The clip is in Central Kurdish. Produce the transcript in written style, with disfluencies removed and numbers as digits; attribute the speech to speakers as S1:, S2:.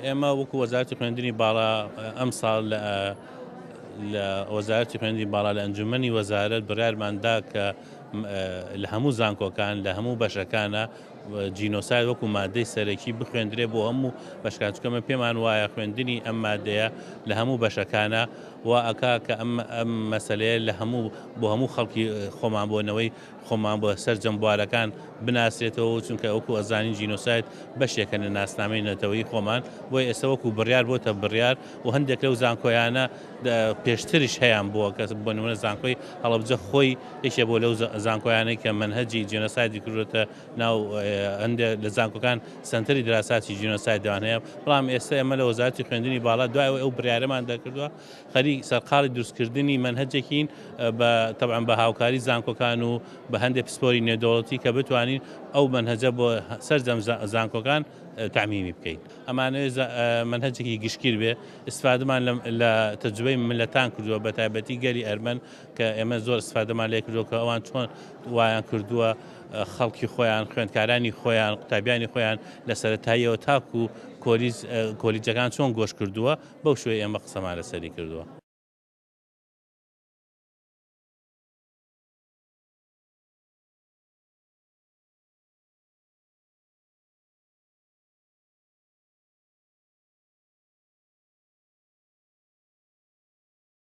S1: ئێمە وەکو وەزارەتی خوێندنی باڵا ئەمساڵ لە وەزارەتی خوێندنی باڵا لە ئەنجومەنی وەزارەت بڕیارمان دا کە لە هەموو زانکۆکان لە هەموو بەشەکانە جینۆساید وەکو مادەی سەرەکی بخوێندرێ بۆ هەموو بەشەکان، چونکە ئێمە پێمان وایە خوێندنی ئەم مادەیە لە هەموو بەشەکانە وا ئەکا کە ئەم ئەم مەسەلەیە لە هەموو بۆ هەموو خەڵکی خۆمان بۆ نەوەی خۆمان بۆ سەرجەم بوارەکان بناسرێتەوە و چونکە وەکو ئەزانین جینۆساید بەشێکە لە ناسنامەی نەتەوەیی خۆمان، بۆیە ئێستا وەکو بڕیار بۆتە بڕیار و هەندێک لەو زانکۆیانە پێشتریش هەیان بووە کە بۆ نمونە زانکۆی هەڵەبجە خۆی یەکێ بۆ لەو زانکۆیانەی کە مەنهەجی جینۆسایدی کردووەتە ناو هەندێک لە زانکۆکان سەنتەری دراساتی جینۆسایدیان هەیە، بەڵام ئێستا ئێمە لە وەزارەتی خوێندنی باڵا دوای ئەوەی ئەو بڕیارەمان دەرکردووە خەریک سەرقاڵی دروستکردنی مەنهەجێکین بە تەبعەن بە هاوکاری زانکۆکان و بە هەندێک پسپۆری نێودەوڵەتی کە بتوانین ئەو مەنهەجە بۆ سەرجەم زانکۆکان تەعمیمی بکەین. ئەمانەوێت مەنهەجێکی گشتگیر بێ، ئیستفادەمان لە تەجروبەی مللەتان کردووە بە تایبەتی گەلی ئەرمەن کە ئێمە زۆر ئیستفادەمان لێ کردووە کە ئەوان چۆن وایان کردووە خەڵکی خۆیان، خوێندکارانی خۆیان، قوتابیانی خۆیان لە سەرەتاییەوە تاکوو کۆلیجەکان چۆن گۆش کردووە، بەو شێوەیە ئێمە قسەمان لەسەری کردووە.